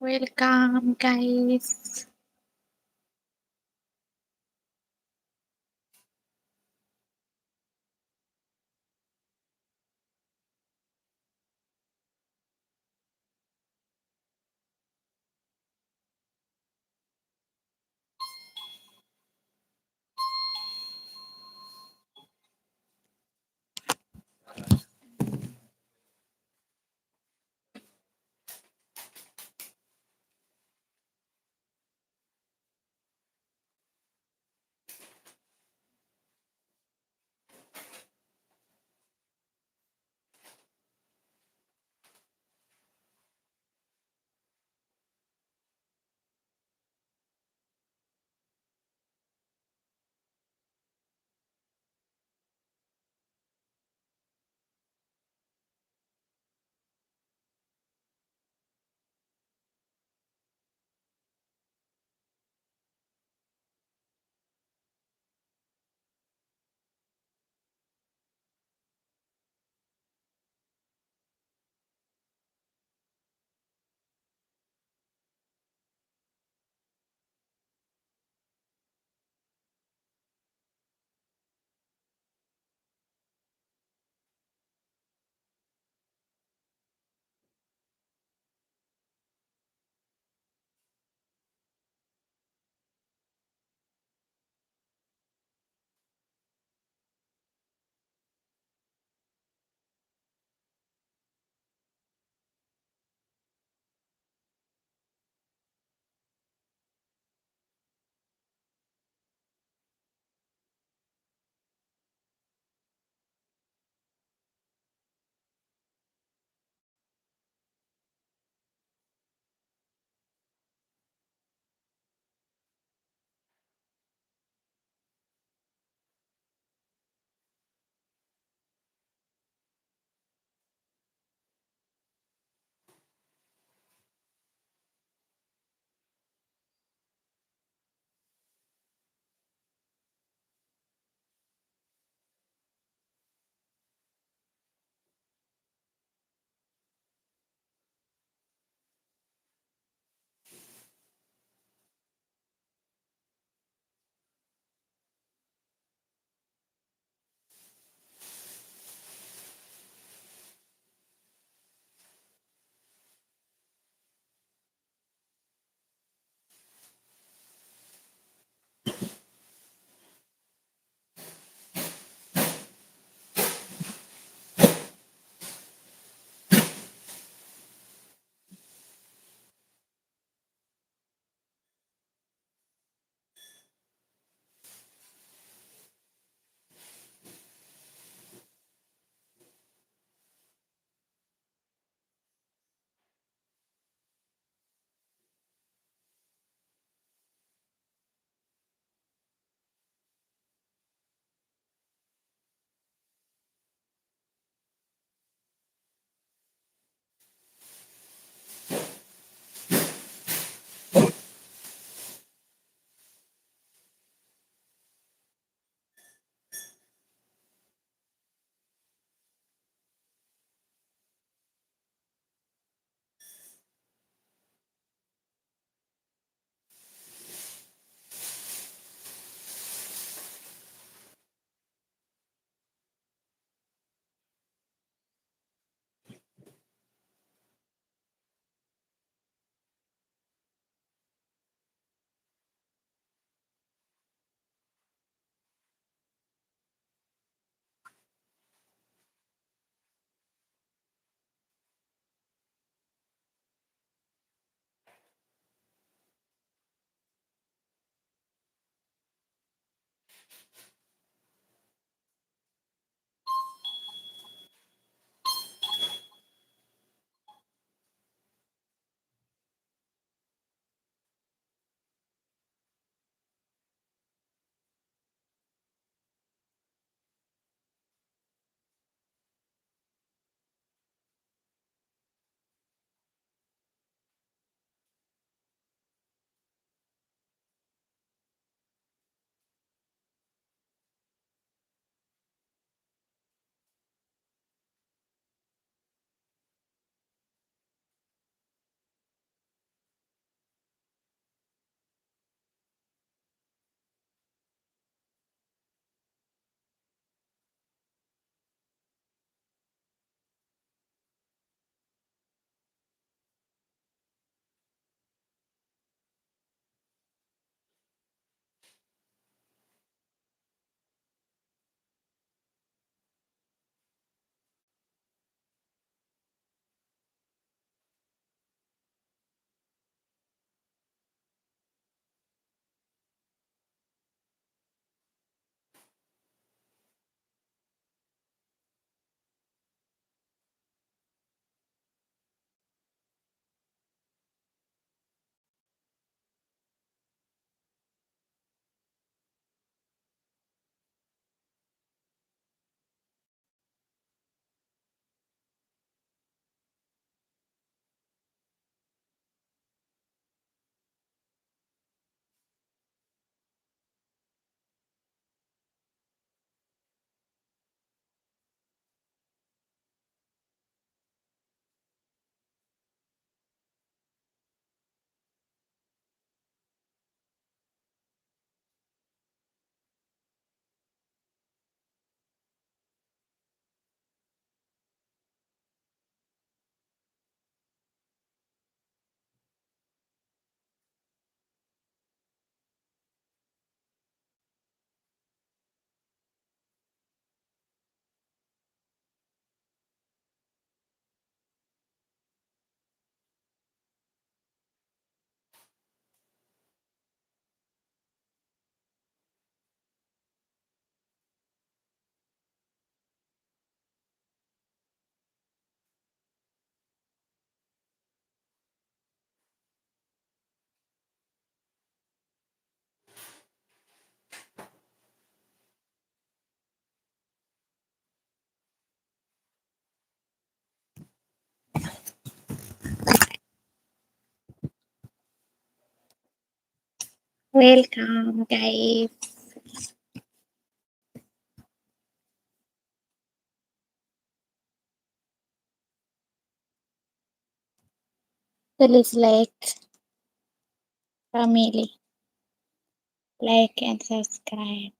Welcome, guys. Welcome, guys. Please like, family, like and subscribe.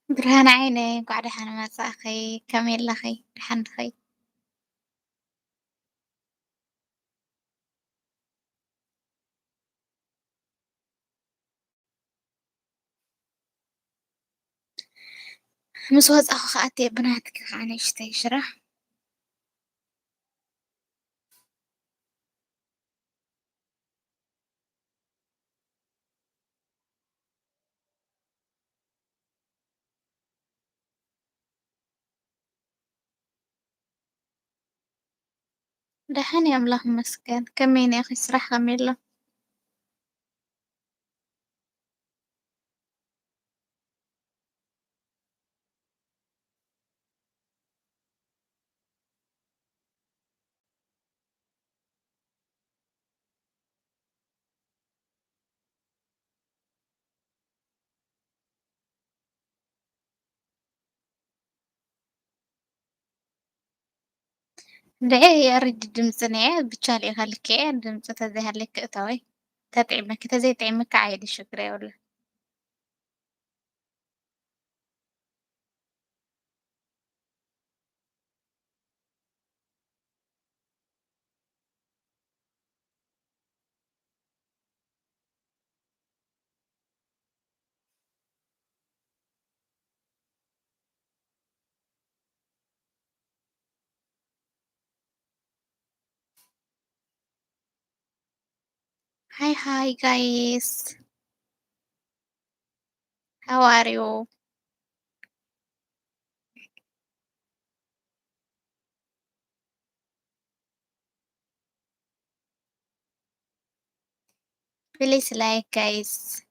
ብርሃን ዓይነይ፣ እንኳዕ ደሓን መጻእኺ። ከመይ ኣለኺ? ደሓን ዲኺ? ምስ ወጻኹ ከኣ ኣትየ ብናትኪ ከኣ ንእሽተይ ሽረ። ደሓን እየ ኣምላኽ ይመስገን። ከመይ እኒኢኺ? ስራሕ ከመይ ኣሎ? እንድዒ የርድ ድምፂ ነየ ብቻ ልኢኻ ልክዐ ድምፂ ተዘይሃለኪ እታወይ ተጥዒመኪ ተዘይጥዒመኪ ዓይዲ ሽግር የብሉ። Hi, hi, guys. How are you? Please like, guys.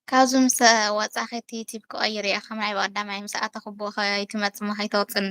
ካብዚ ምስ ወጻኺ እቲ ዩቲብ ክቐይር እየ፣ ከም ናይ ብቐዳማይ ምስ ኣተኹ ብኡ ከይትመጽእ እሞ ከይተውጽእኒ።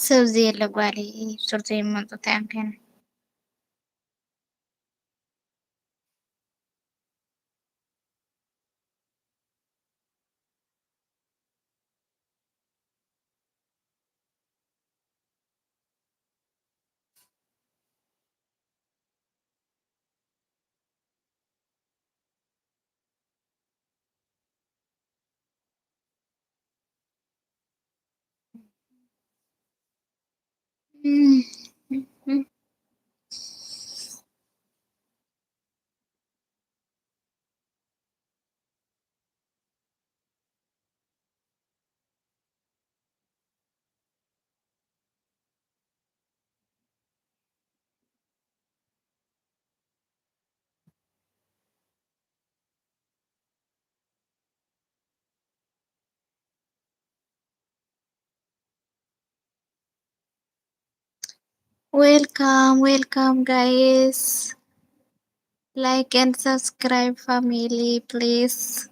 ሰብ ዘየለ ጓለይ ሱር ዘይመንጡ እንታይ እዮም ኮይኖም? Welcome, welcome, guys. Like and subscribe, family, please.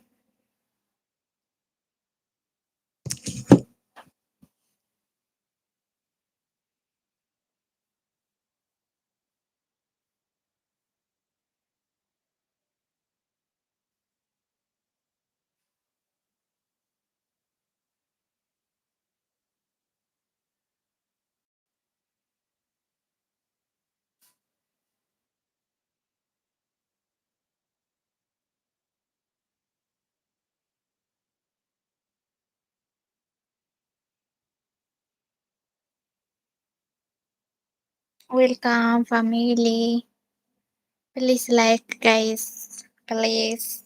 Welcome, family. Please like, guys. Please.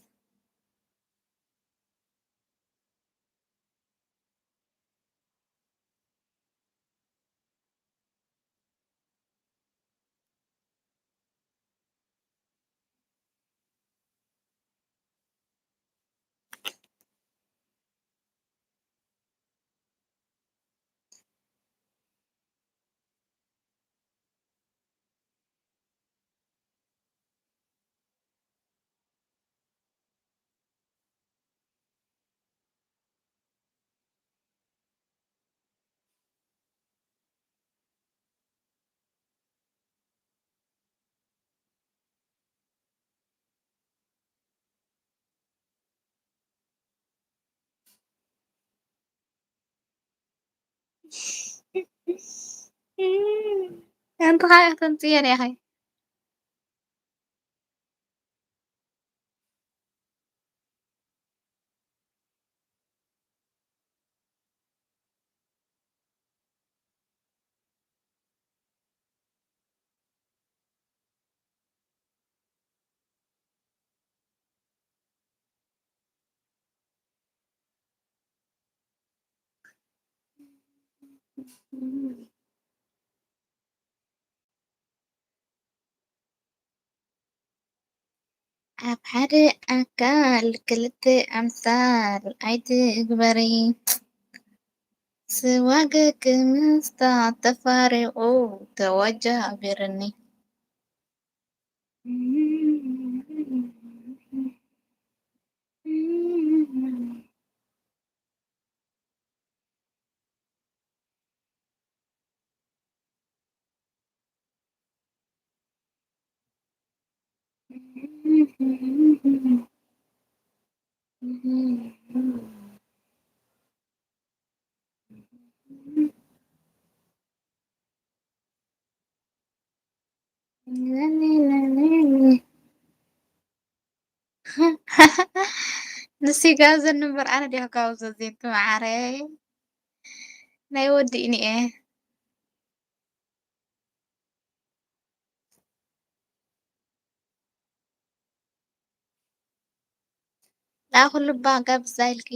ኣንቲ ኻኣ ተምጽየን ኢኺ። ኣብ ሓደ ኣካል ክልተ ኣምሳል ኣይትግበሪ። ስዋ ግግምስ ተፋሪቑ ተወጃቢርኒ። ንስይ ጋብዘኒ እምበር ኣነ ድየ ክጋብዞ ዜንቱ መዓረይ። ናይ ወዲ ኢኒኤ። ዳ ኩሉ እባ ጋብዛ ኢልኪ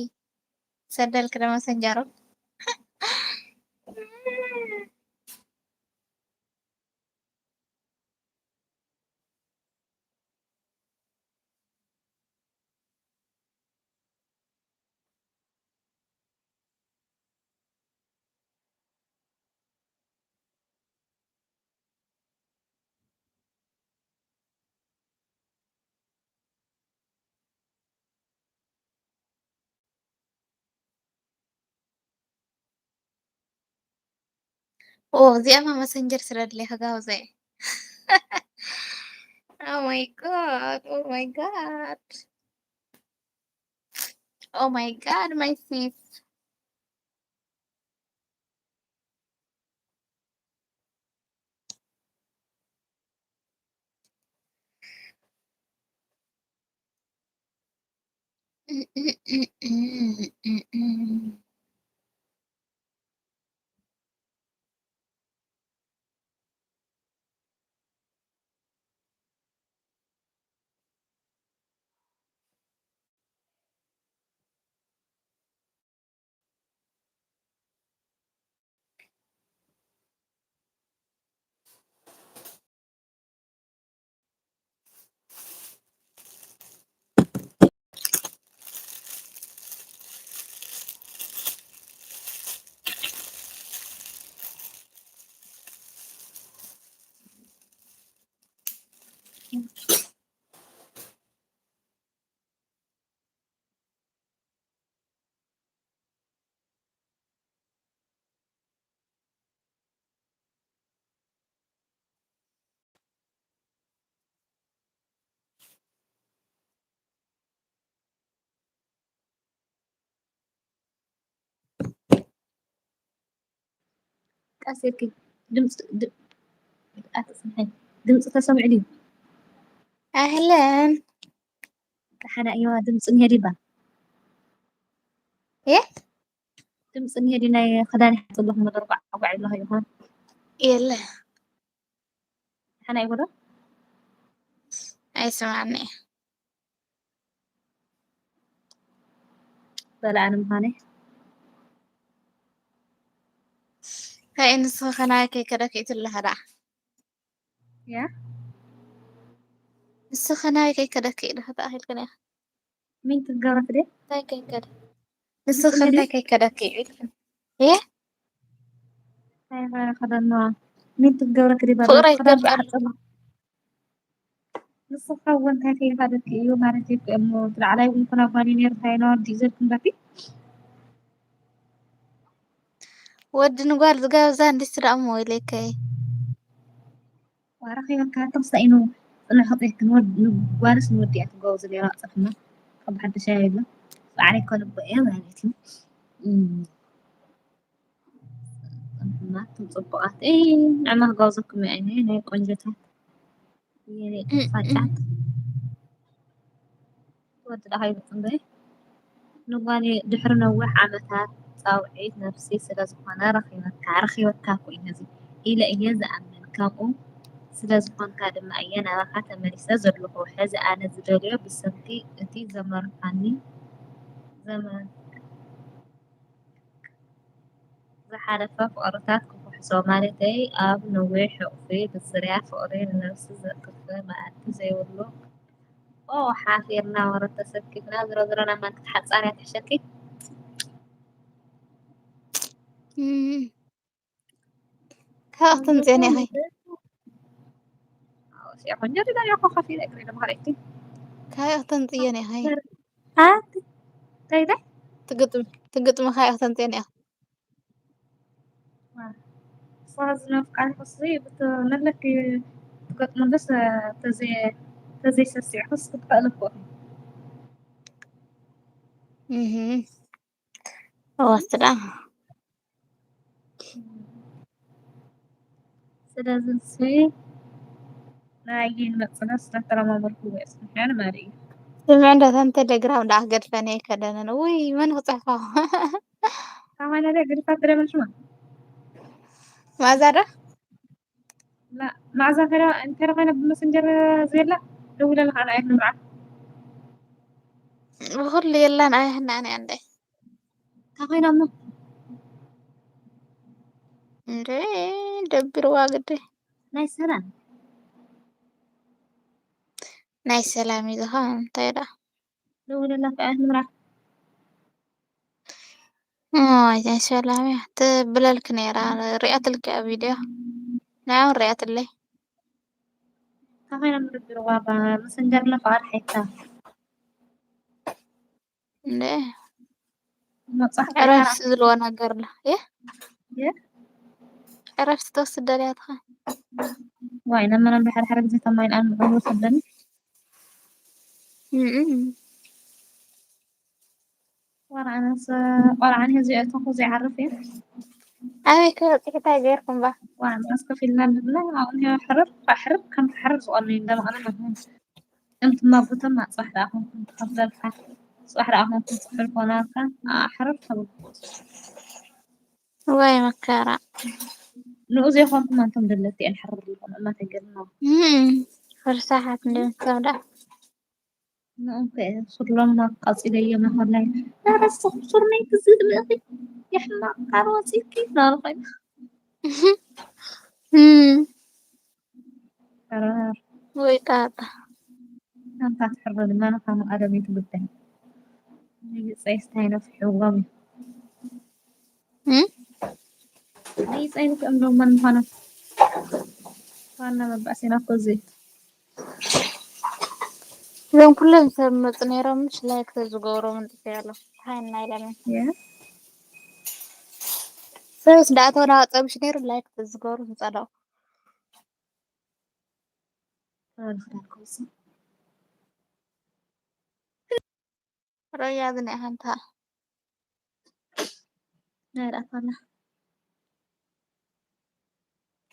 ሰደልኪ ዶ መሰንጀሮ? ኦ፣ እዚኣማ መሰንጀር ስለ ድሌ ክጋብዘ እየ። Oh my God, oh my God. Oh my God, my sis. ቀስ ኢልኪ ድምፂ ድ- ኣትፅንሐይ። ድምፂ ተሰምዑ ድዩ? ኣህለን። ደሓና እየዋ። ድምፂ እኒሄ ዲባ? እ? ድምፂ እኒሄ ዲ ናይ ክዳን ይሓፅ ኣለኹ መደርቋዕ ጓዕ ኣለኹ ይኾን? የለ። ደሓና ይጎዶ? ኣይስማዕኒ። በላ ኣነ ምዃነይ። እንታይ ንስኺ ከ ናበይ ከይከደኪ ኢትለኺ ደኣ? ያ? ንስኺ ከ ናበይ ከይከደኪ ኢልኺ ተኣኺልክን ኢኺ? ምን ትገብረክ ድየ? እንታይ ከይከደ? ንስኺ ከ እንታይ ከይከደኪ ኢልክን? እ? እንታይ ከደኖ? ምን ትገብረክ ድየ? ፍቅረይ ክዳን ገባር። ትሓጽብ። ንስኻ እውን እንታይ ከይኻደኪ እዩ ማለት እዩ እሞ፣ እቲ ላዕላይ እውን ኮና ጓኒ ነይሩ፣ እንታይ ነው ወዲ ይዘልኩም በፊ? ወዲ ንጓል ዝጋብዛ እንዲስ ደኣ እሞ ኢለከይ። ዋራ ከይበካ ተኽሳ ኢኑ ጽንሕ ክጥይክ ንወድ-፣ ንጓልስ ንወዲ እያ ትጋብዝ ነይራ፣ ጽንሕና ካብ ሓድሽ እያ ይብላ። ላዕላይ እኮ ልቦ እያ ማለት እዩ። እም። ጽንሕና ትም ጽቡቓት። እይ፣ ንዕማ ክጋብዘኩም እየ፣ እኔ ናይ ቆንጆታት። የኔ ጣፋጫት ወዲ ደሃይ ብጽምበይ ንጓኒ ድሕሪ ነዊሕ ዓመታት ጻውዒት ነፍሲ ስለ ዝኾነ ረኺበካ፣ ረኺበካ እኮ እዩ ነዚ ኢለ እየ ዝኣምን። ከምኡ ስለ ዝኾንካ ድማ እየ ናባኻ ተመሊሰ ዘለኹ። ሕዚ ኣነ ዝደልዮ ብሰንኪ እቲ ዘመርካኒ ዘመ-፣ ዝሓለፈ ፍቕርታት ክኹሕሶ፣ ማለተይ ኣብ ነዊሕ ሕቑፊ ብዝርያ ፍቕሪ ንነብሲ ዘጥፍእ መኣዲ ዘይብሉ። ኦ፣ ሓፊርና ወረት ተሰኪፍና፣ ዝሮ ዝሮ ናብ ማን ክትሓጻር እያ ትሕሸኪ? እም። ካባይ ክተምጽእኒ ኢኺ? ኣዎ፣ ሲያ ኾንጆ ዲላ ያኮ ኻፊ ላይ ግሬ ለማኸረይቲ። ካባይ ክተምጽእኒ ኢኺ? ኣቲ፣ እንታይ እንታይ? ትግጥም-፣ ትግጥሚ ካባይ ክተምጽእኒ ኢኺ? ዋ፣ እሷ ዝናፍቃኒ ክሲ ብትመለክ ትገጥመለስ ተዘይ-፣ ተዘይሰሲዕክስ ክትክእል እኮ። እህ። እወስዳ። ስለዚ ንሱ ናይ መጽናት ስለ ተለማመድኩ ወይ ጽንሐን ማለት እዩ። ስምዕ እንዶ ተን ቴሌግራም ደኣ ገድፈን ኣይከደንን። ውይ፣ መን ክጽሕፎ? ታማና ደ ግድፋት ደረመን ሽማ። ማዛ ዶ? ላ፣ ማዛ ከዳ እንተ ደኸነ ብመሰንጀር ዘላ ደውለ ለኻ ንኣየት ንምርዓ። ብኹሉ የላን ኣየህናን እያ እንደ። እንታይ ኮይና እሞ? እንደ ደቢርዋ ግዲ። ናይ ሰላም። ናይ ሰላም እዩ ዝኸውን፣ እንታይ ደኣ? ደውለላ ከኣ ንምራ። ኦይ፣ ናይ ሰላም እያ ትብለልክ ነይራ። ሪኣትልኪ ኣብ ቪድዮ። ንዓ እውን ሪኣትለይ። እንታይ ኮይና ምርድርዋ ባ-፣ መሰንጀር ለፈቓድ ሓይታ። እንደ መጻሕቲ ዕረፍቲ ዝልዎ ነገር ኣሎ። እ? እ? ዕረፍቲ ትወስድ ደልያ ትኻ? ዋይ፣ ነመና ብሓደ ሓደ ግዜ ተማይን ኣን ምዕሉ ሰደኒ። እም። ቆልዓ ኣነስ፣ ቆልዓ ንህዚ እተኹ ዘይዓርፍ እዩ። ኣበይ ክበጽሕ እንታይ ገይርኩም ባ? ዋዕ፣ መዓስ ከፊልና ንብላ፣ ኣብኡ ንዮ ሕርር፣ ሕርር፣ ከም ትሕርር ዝቐኑ እዩ፣ እንደመቐነ መምህር። እም ትማጉተም፣ ጽባሕ ደኣ ኮንኩም ትኸፍለልካ። ጽባሕ ደኣ ኮንኩም ጽሑል ኮናልካ። ኣሕርር ተብሉ። ወይ መከራ። ንኡ ዘይኮንኩም ኣንቶም ደለቲ እየን ሕርር ዝኾኑ፣ እናተገልና። እም፣ ፍርሳሓት እንደምትከምዳ። ንኡ ከ ሱርሎም ኣቃጺለዮ መኸላይ። ኧረ፣ ሱር፣ ሱር ናይ ትዝብል እኺ። የሕማቕ፣ ቃል ወጺእኪ፣ እናበልኩ። እም። ኧረ። ወይ ጣጣ። ኣንታ ትሕርር ድማ ንኻኑ ቀደም እዩ ትግበይ። ንግጸይ ስታይ ነፍሕዎም እዩ። እም? ንግጸይ ንክእምሎም መን ምዃኖም። ዋና መባእሲና እኮ እዚ እዩ። እዞም ኩሎም ሰብ መፁ ነይሮም፣ ምሽ ላይክ ተዝገብሮም እንጥፍ ያለው። ሃይ ናይ ለምን? ያ። ሰብስ ዳእተው ዳዋ ፀብሽ ነይሩ፣ ላይክ ተዝገብሩ ምፀዳው። ኣረ፣ ክዳን ክወስድ። ሮያ ዝናይ ሓንታ። ናይ ዳእተው ላ።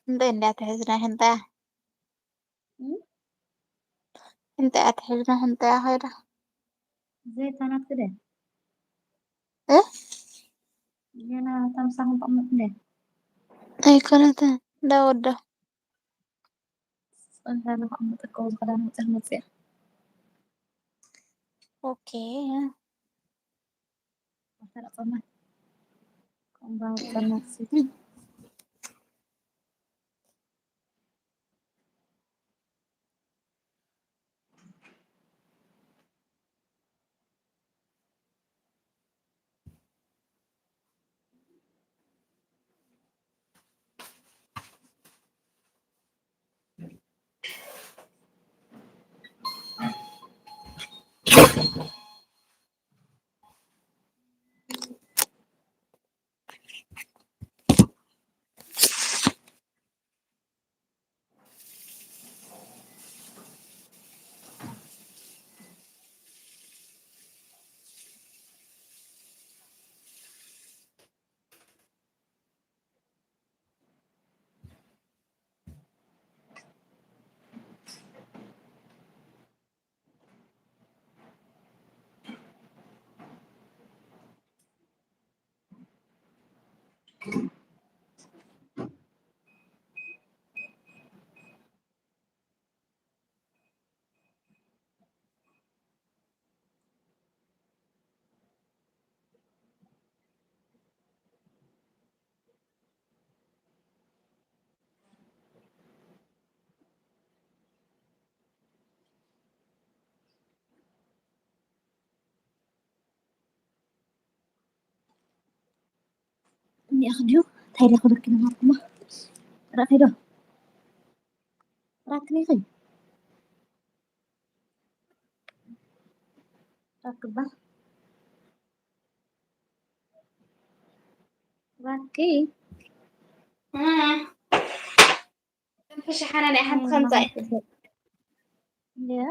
እንደ እንዳ ትሕዝና ሕንጣ። እም? ሕንጣ ትሕዝና ሕንጣ ኸይዳ። ዘይታናት ክደ? እ? ገና ታምሳ ክንጠቕመት እንደ? ኣይኮነትን፣ እንዳ ወዶ። ጸንታ ለኸ ኣመጠቀው ዝኸዳን መጽር መጽያ። ኦኬ። ኣፈላጸማ። ከምባ ጸናት ሲቲ። እኒኣ ክድዩ እንታይ ኢለ ክብርኪ ነበርኩማ? ራኺ ዶ? ራክኒ ኸይ? ራክባ? ራኪ? እ። ትንፍሽ ሓና ናይ ሓንቲ ከምጻይ። እንድያ?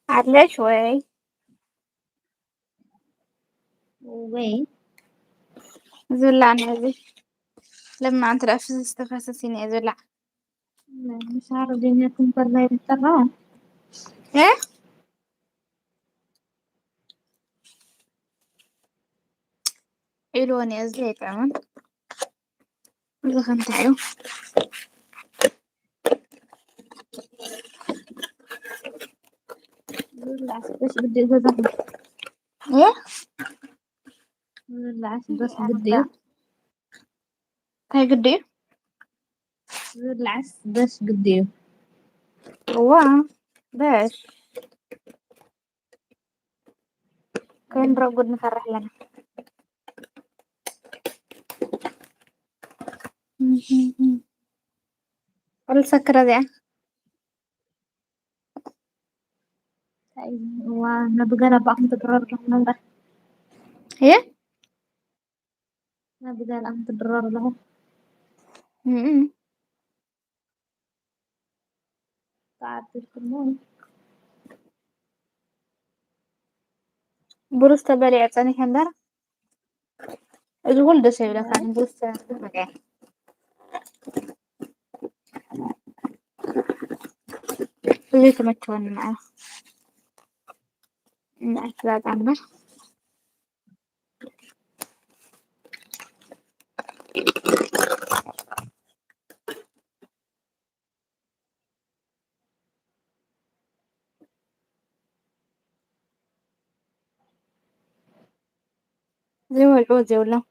ኣለሽ ወይ? ወይ ዝብላዕ ነዚ ለማዓንቲ ደኣ ፍስስ ተፈስስ እዩ ነየ ዝብላዕ። ምሳር ድንያት እንበላ ይጠራ። እ? ዒልዎ ነየ እዚ ኣይጥዕምን። እዚ ከ እንታይ እዩ? ዝብላዕ ስደሽ ግዲ እዩ ገዛኹም። እ? ዝብላዕ ስደሽ ግዲ እዩ። እንታይ ግዲ እዩ? ዝብላዕስ በሽ ግዲ እዩ። እዋ፣ በሽ። ከንረጉድ ንፈርሕ ኣለና። ኣልሰክረ እዚኣ። እንታይ እዩ? እዋ፣ ናብ ገለ ኣባኹም ትድረሩ ኣለኹም ነብራ። እየ? ናብ ገለ ኣኹም ትድረሩ ኣለኹም። እም። ተዓቢርኩም። ብሩስ ተበሊዐ ጸኒሐ እምበር፣ እዚ ኩሉ ደስ ይብለካ። ብሩስ ተበሊዐ። እዚ ተመቸወኒ መዓረ። ንኣይ ስላጣ እምበር። ዘይበልዕዎ ዘይብሎም።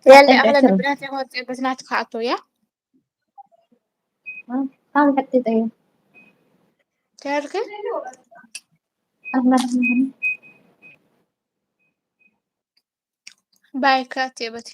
ያለ ኣኽለ ንብረት የወፅእ በዝናት ከኣቶ እያ። ካብ ሕጥጥ እዩ። ተርክ ኣኽለ ባይ ከኣቶ እየ በቲ።